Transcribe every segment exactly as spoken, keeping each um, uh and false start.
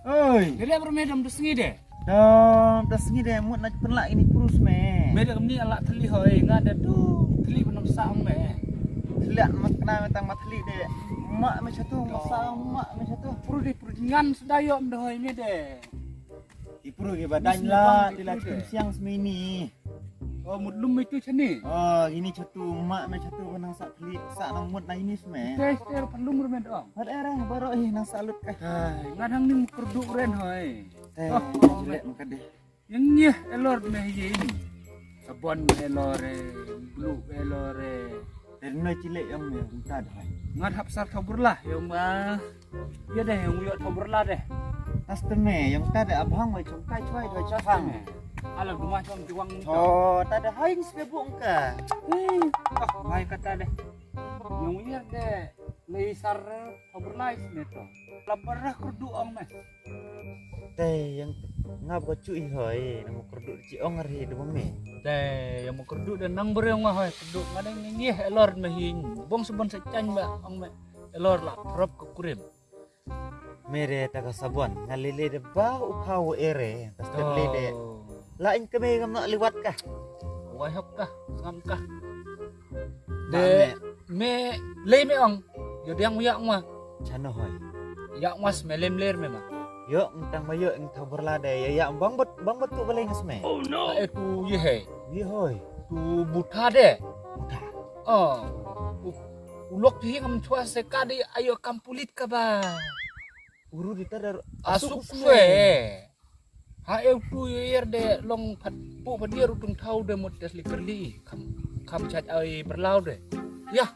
Oi. Dele ber me dam da sngi de. Dam da sngi de mut na pynlah ini kurus me. Me da kemni ala thli hoi nga da tu thli benam sa ong me. Thli mak kena me tang ma thli de. Mak me satu ma sa ong mak me satu. Pru de pru ngan sedayom de hoi me de. Ipru ki badang la ti la chim siang smini. Oh mut lum itu chani. Oh ini chatu mak me chatu nang sa thli sa nang mut na ini sme. Te ter pelum rumen dong. Hat era baro eh nang sa lut ka. Ngan hang ning kerdu ren hoi. Te jelek maka deh. Yang nyeh elor me ye ini. Sabon elor eh, blue elor eh. Te noi chile yang me unta deh. Ngan hap sar thaw berlah yang ma. Ïa deh, ïa u ïoh thaw berla deh. Taste me, ïa u ta deh abhang wei chong kai chwai doi chong phang. Alang duma chong juang ni. Oh, ta deh haing sbe bung ka. Hmm, ah, mai kata deh. Ïa u ïa deh, lei sar thaw berla is me to. Labar rah kerdu ong me. Te ïa nga ba chu i hoi, nang kerdu chi ong ri de me. Te ïa mo kerdu de nang bere ong hoi, kerdu ngadeng ni ngieh elor me hin. Bong sebon se chang ba ong me. Elor la prop ke kurim. Mere ta ka sabon nga lele de ba u pha u ere ta step le de. La in keme ngam na liwat ka. Wai hok ka ngam ka. De me lei me ong. Yo diang u yak ma. Chano hoi. Yak mas me lem ler me ma. Yo ngtang ma yo ngtang berla de ya ya bang bet bang bet tu balai ngas me. Oh no. E tu ye he. Ye hoi. Tu buta de. Buta. Oh. U lok ti ngam chwa se ka di ayo kam pulit ka ba. Uru di tadar asuk sue. Ha eu tu yer de long phat pu padier utung thau de mut des li kerli kam kam chaj ai berlau de. Ya.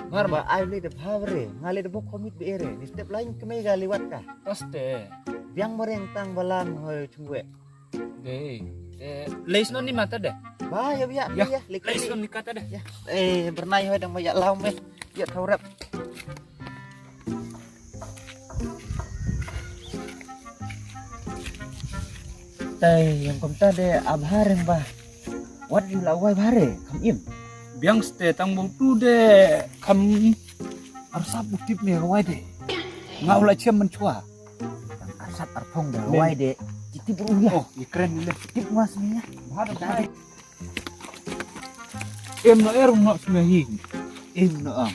Mar ba ai le de bhavre ngali de bok komit be ere ni step lain kemai ga liwat ka. Paste. Biang mereng tang balang hoi chungwe. De. Leis non ni mata de. Ba ya ya ya. Leis non ni kata de. Ya. Eh bernai hoi dang ba ya lau me. Ya thau rep. Tai yang kumta de abhar yang ba. Wat yu la wai bhare kam im. Biang ste tang bau tu de kam arsap utip me wai de. Nga ula chiam menchua. Tang arsap arpong de wai de. Titip ruya. Oh, ikren ni le. Tip mas ni ya. Bhar de. Em no er no smehi. Em no am.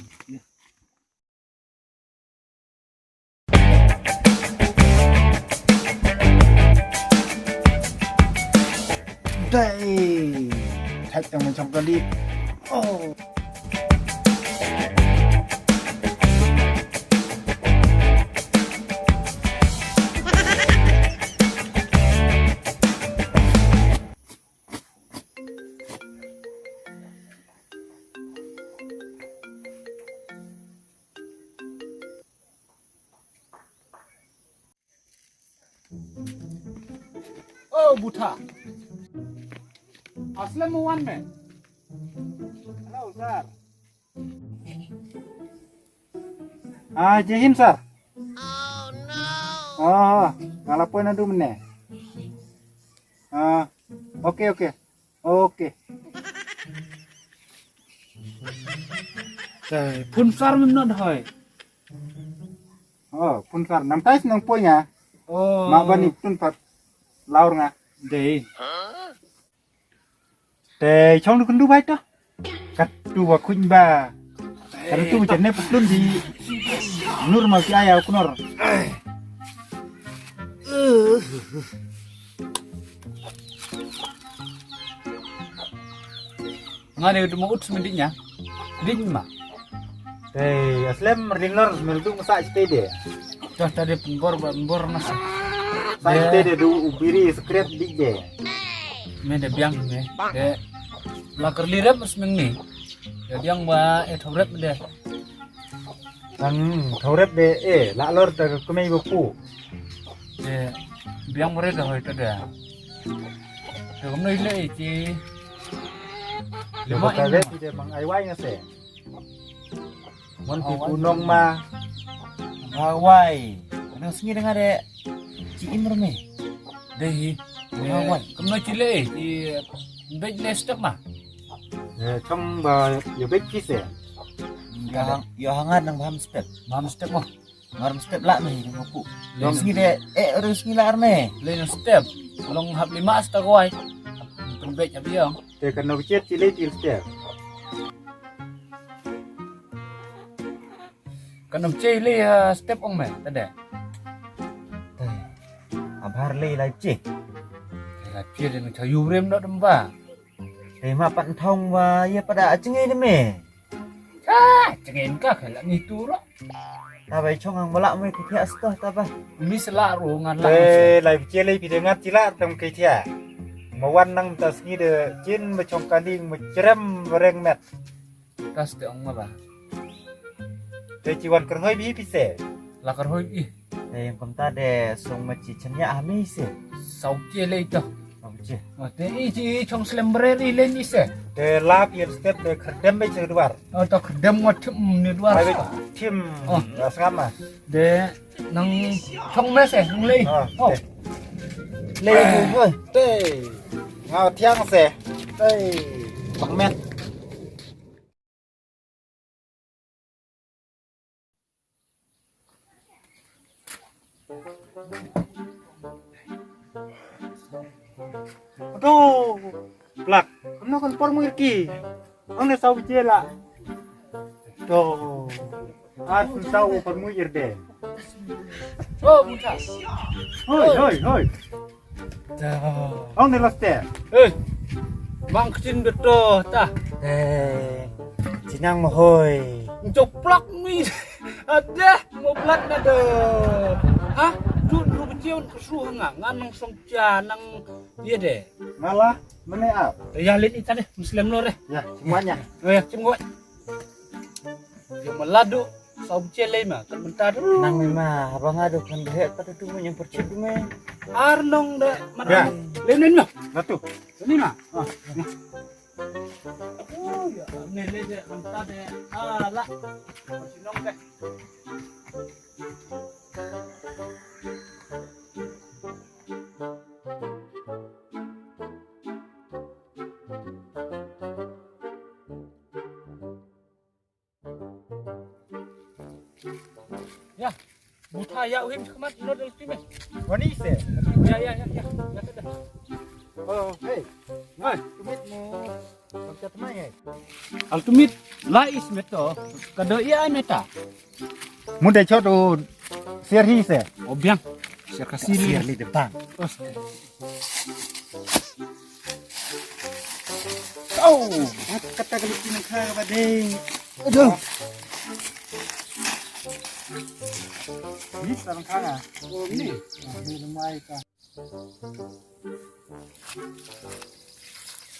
Dai. Thak tang macam kali. Oh. Oh, buta. Aslem mo wan me. Hello, sir. Ah, Jai Hind, sir. Oh, nga la poi naduh mynne. Ah, okay, okay. Okay. Phone sar mem not hoi. Oh, phone sar. Nang tais nang poi nga. Oh. Ma bani tun pat laur nga. Dei. Te chong du kundu bai to. Kat tu wa kuñ ba. Kat tu wa chane patlun di nur ma ki aya kunor. Nga de duma ut smedik nya. Dik ma. Te aslem ringlor smeldu ngasa chite de. Dah tadi pembor pembor nasa. Sa chite de du ubiri sekret dik de. Me de biang me. De lakar lirep smengi. De biang ba e thorep de. Kan thorep de e la lor ta kumei ba pu. De biang mare da hoi ta da. De kumno ile e ti. De ba ta de ti de mang ai wai ngase. Mon pi ku nong ma. Ba wai. Nang sngi da nga de ci im rme. De hi. Ba wai. Kumno ci le e ti. Bej le step ma. Chong ba yo bej ki se. Yo hangat nang ba ham step. Ba ham step mo. Mar mstep lah me, dong pu. Dong sngi de, eh, dong sngi lah me. Lei dong step. Long hap lima sta kawai. Pynbeit hap ïong. Te kan nong chet chi lei til step. Kan nong chet lei, ah, step ong me, ta de. Te. Abar lei lai chi. Lai chi de nong cha yu rem dot em ba. Te ma pat thong wa, ye pada achingi de me. Cha, chengin ka khala ni tu ro. Ta bai chong ang bala mai ki thiah sto ta ba. Mi sela ro ngan la. Eh, lai biche lai pide ngat chila tong ki thiah. Ma wan nang ta sngi de chin ma chong kali ma cherem reng met. Tas te ong ma ba. Te chi wan kerhoi bi pise. La kerhoi i. Te yang kumta de song ma chi chenya ami se. Sau che lei to. Ong che. Oh, te i chi chong slem brer i len i se. Te lap yen step te kerdem be che duar. Oh, to kerdem ngot thim ni duar. Ai be thim. Oh. Ras ngama. De nang chong me se nang lei. Oh. Oh. Te. Lei tu hoi. Te. Ngau thiang se. Te. Bang met. Aduh, plak. Ano kan por muir ki? Ang na sau jela. Tuh. Ar sau por muir de. Oh, muka. Hoi, hoi, hoi. Ong ne laste. Eh. Mang kecin beto ta. Eh. Cinang mahoi. Joplak mi. Ada mau plat nado. Ha? Dun ru beciun kesu nga ngan nang song cha nang dia de. Malah mene ap. Ya lin ita de muslim lo de. Ya, semuanya. Oh ya, cengok. Yung malado sa ubche lei ma kan mentar. Nang ma haba nga do kan deh ka tu mun yang percip me. Ar nong da mat. Ya. Lei nen ma. Ratu. Ni ma. Ah. Oh ya, ne lei de mentar de. Ah la. Sinong de. Ya, buta ya uhim khmat not el time. Wani se. Ya ya ya ya. Ya kada. Oh, hey. Ngai, tumit mo. Bangkat mai, hey. Al tumit la is meto. Kado ia meta. Muda chot u siar hi se. Obiang. Siar kasi li. Siar li depan. Os. Oh, kata kali kini kha ba dei. Aduh. Ni sarang kha. Oh, ni. Ni mai ka.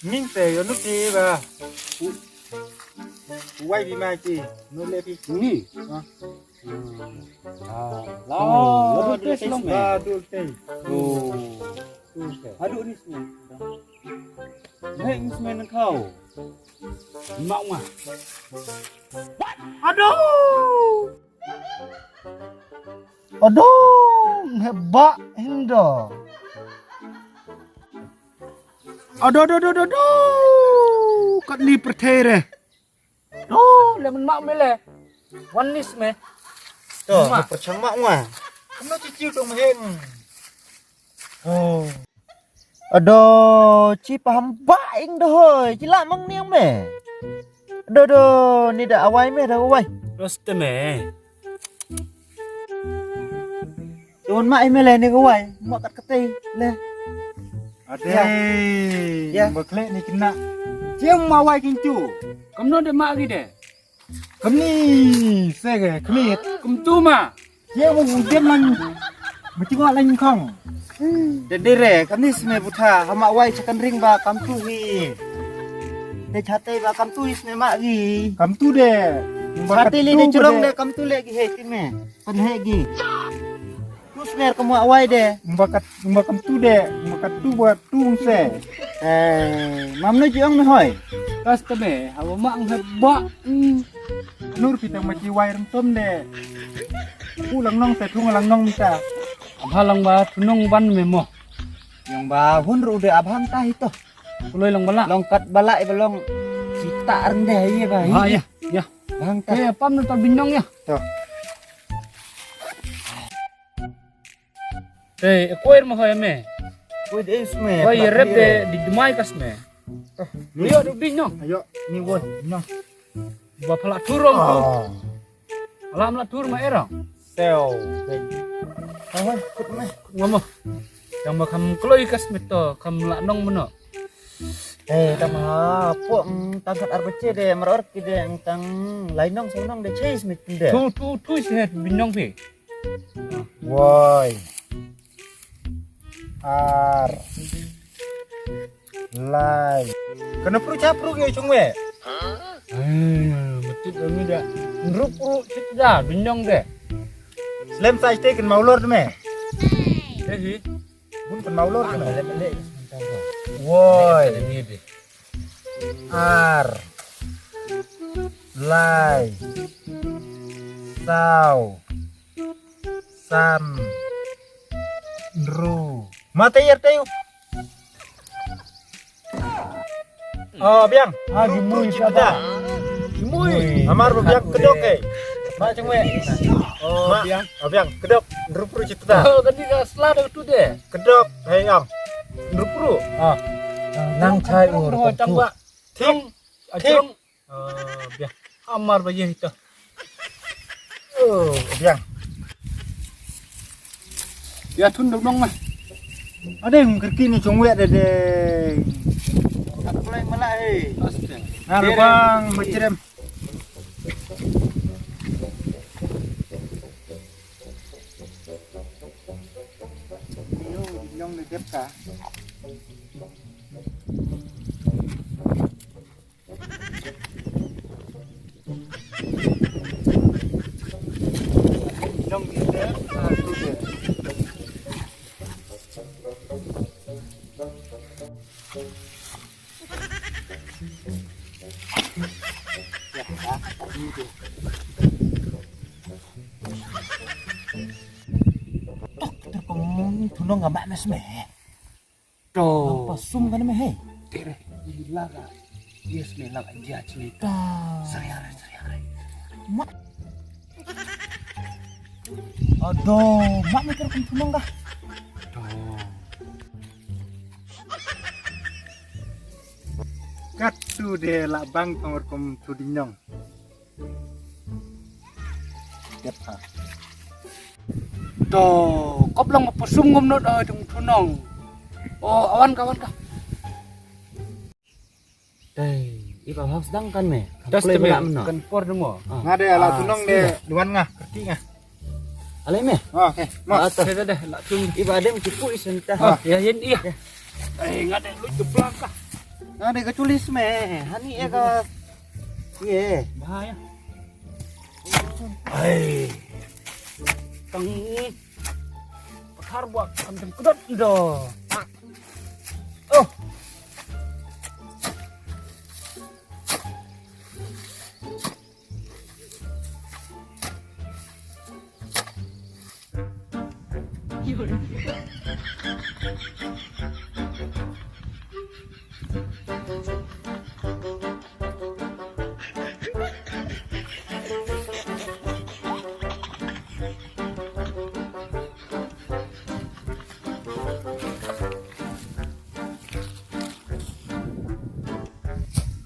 Ning te yo nuk ti ba. Wai bi mai ti. No le bi. Ni. Ah. Ah. La dul tes long. La dul tes. Oh. Aduh ni semua. Ni semua nang kau. Mak mah. Aduh. Aduh, heba hinda. Aduh, aduh, aduh, aduh, aduh. Kat ni perthei re. Aduh, le men mak mele. Wan nis me. To, perchang mak ngwa. Keno chichiu dong heng. Oh. Ado, chi paham ba ing dohoi, chi la mang niang me. Ado, do, ni da awai me, da awai. Terus te me. Tuan ma ime le ni awai, ma kat katei le. Ade. Ya. Ya. Bakle ni kena. Chi ma awai kin chu. Kamno de ma gi de. Kamni se ke khmit. Kumtu ma. Ye mo dem lang. Mati wa lang khong. De de re kamni sme buta hama wai chakan ring ba kamtu hi. De chate ba kamtu hi sme ma gi. Kamtu de. Chate li de chulong de kamtu le gi he ti me. Kan he gi. Tu smer ka muak wai de. Mbakat, mbakat tu de, mbakat tu buat tu se. Eh, mam nu jiong me hoi. Kas te me, hawa mak ngat ba. Nur kita ma ji wai rem tom de. U lang nong te thung lang nong mita. Abha lang ba thunong ban me mo. Yang ba hun ru de abhang ta hito. Kuloi lang bala. Long kat bala iba long. Sita rende ye ba. Ha ya, ya. Bang ta. Eh, pam nu ta binong ya. To. Te, e koi ma hoi me. Koi de is me. Koi ye rep de di dumai kas me. Yo du di nyong. Ayo, ni won. Nyong. Ba pala turong tu. Ah. Alam la tur ma erong. Seo. Hoi, kut me. Ngamo. Yang ma kam kloi kas me to, kam la nong meno. Eh, tama po, mm, tang kat ar bache de, mar or ki de, tang lai nong, song nong de, chase me de. Tu, tu, tu, si het binong pi. Woi. Ar. Lai. Kana pru cha pru ke chung we. Ai, betul kami dah. Nru pru chit dah, binong de. Slem sa ite ken maulor de me. Eh, hi. Bun kan maulor kan. Woi. Ar. Lai. Saw. San. Nru. Mate yer tayu. Oh, biang. Ah, gimui, siapa? Gimui. Amar ba biang kedok eh. Ma chengwe. Oh, biang. Oh, biang kedok. Nrupru cita. Oh, kan dia selada tu deh. Kedok, hei ang. Nrupru. Ah. Nang chai ur. Tang ba. Thing. Thing. Ajong. Oh, biang. Amar ba ye ita. Oh, biang. Ya thun dong dong mah. Adeng kerki ni chong wek de de. Tak boleh malah eh. Aste. Nah, lubang bercerem. Yo, yang de dep ka. Tok, ter kong thunong ngam mes me. To. Nang pasum kan me hei. Tere, ila ka. Yes, me lak aja chini. Ta. Seriare, seriare. Mak. Aduh, mak me ter kong thunong ka. To. Kat tu de la bang pangor kom tu dinyong. Dep ha. To, kop lang ma pasum ngom not, ah, jong thunong. Oh, awan ka, awan ka. Dei, iba hap sdang kan me. Kam play bela meno. Kan por demo. Ah. Nga de la thunong de, duan nga, kerti nga. Alai me? Ah, eh, ma. Ah, to. Dei, dei, dei, la thung. Iba dem kipu isen ta. Ah, ya, yen, iya. Eh, nga de lu jeblak ka. Nga de ka tulis me. Hani ya ka. Ye. Bahaya. Ai. Tang. Pathar buat kan tengkedot ndo. Oh.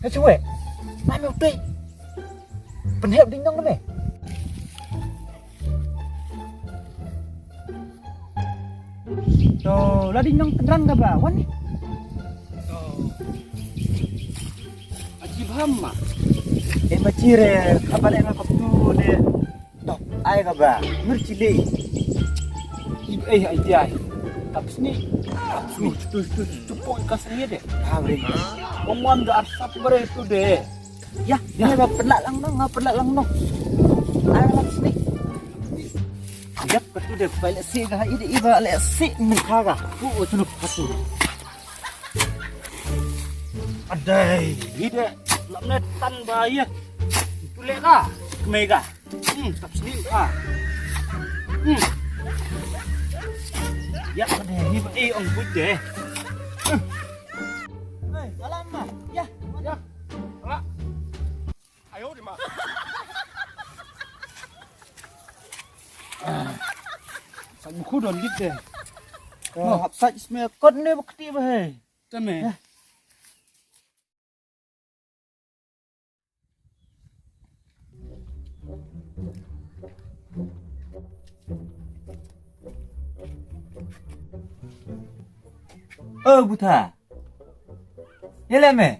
Ka chuwe. Mai me utai. Penhep ding dong me. To, la ding dong tendran ka ba? Wan ni. To. Aji bham ma. Eh, ma chire, khabar enga kop tu de. Tok, ai ka ba, mir chili. Ib ei ai ti ai. Tap sni. Tap sni. Tu, tu, tu, tu, poi ka sni de. Ha, bring. Ong wan da arsap bare tu de. Ya, ya, ba pelak lang no, nga pelak lang no. Ai lang sni. Yap, ka tu de, pai le si ka, i de, i ba le si, min ka ka. Tu, tu, tu, tu. Adai, i de, lam ne tan ba ye. Tu le ka, kmei ka. Hmm, tap sni ha. Hmm. Ya, ka dei hi ba, eh, ong buit dei. Hmm. Hei, alam ma. Ya. Ya. Ala. Ayo, di ma. Sa mukhu don dit dei. Mo. Hap sait smear kot ne ba kti ba he. Tame. Oh, buta. Ïa leh me.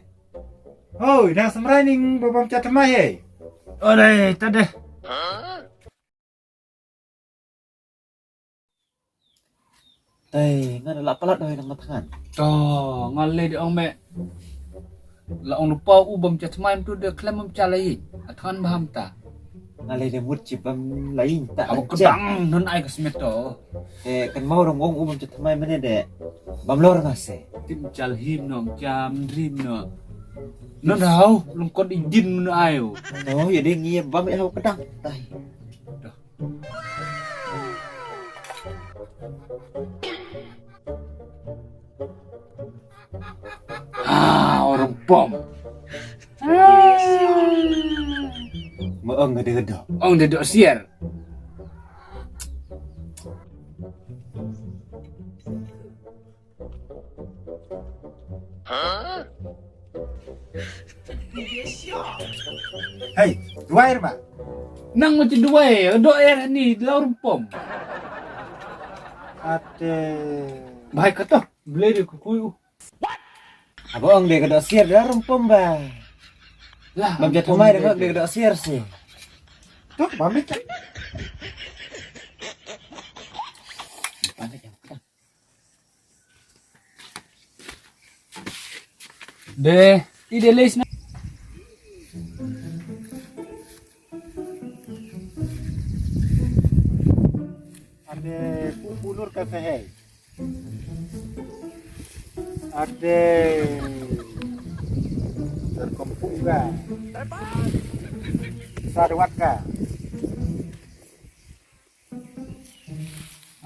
Hoi, dang sumrai ning ba bam chat thymmai hei. Ore, ta deh. Tei, nga da la palat doi nang mathan. To, nga le de ong me. La ong lupa u bam chat thymmai tu de klem bam chat lai. Athan baham ta. Nga le de mut chi bam lai ta. Abo ka dang non ai ka smet to. Eh, kan mau rong ong u bam chat thymmai mene de. Bam lor nga se. Tim chal him no, cham rim no. Non hau, long kot i din no ayo. No, ya de ngi bam ya hau kedang. Tai. Dah. Ah, orang pom. Ma ong de do. Ong de do siar. Hei, duwai re ba. Nang macam duwai, do er ni lau rumpom. Ate. Bai kata, beli de kukui u. Abo ong de ka do siar da rumpom ba. Lah, bam jat mai de ka do siar si. Tu bam bicha. De, i de les na. Ade pu punur ka sehei. Ade terkempung ga. Sadwat ga.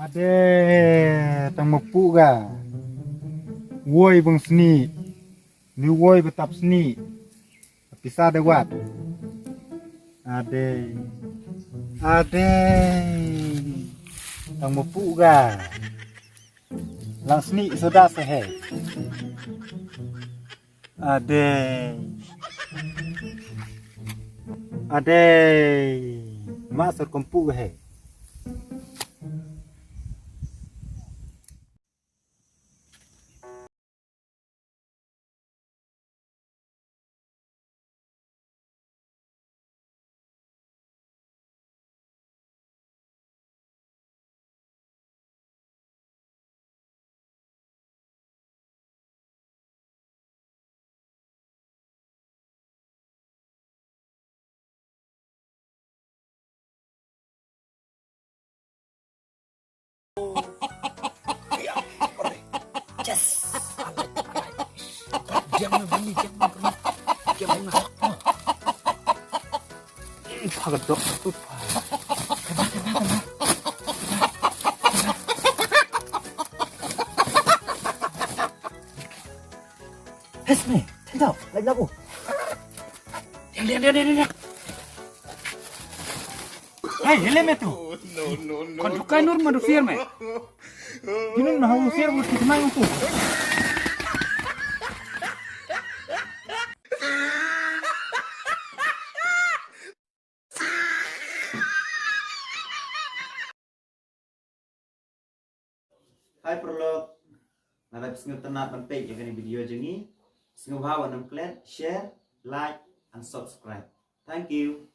Ade tang mapu ga. Woi bang seni. Ni woi betap seni. Pisa de wat. Ade. Ade. Tang mapu ga. Lang seni soda sehe. Ade. Ade. Ma sor kompu he. Hesme, tendau, lagi lagu. Diang, diang, diang, diang, diang. Hei, hele me tu. Kon tukai nur ma du siar me. Kinun ma hau siar ma tu mai tu. Hai paralok, nga da sngewtynnat ban peit ïa kane video jong ngi. Sngewbha wan ym klet, share, like and subscribe. Thank you.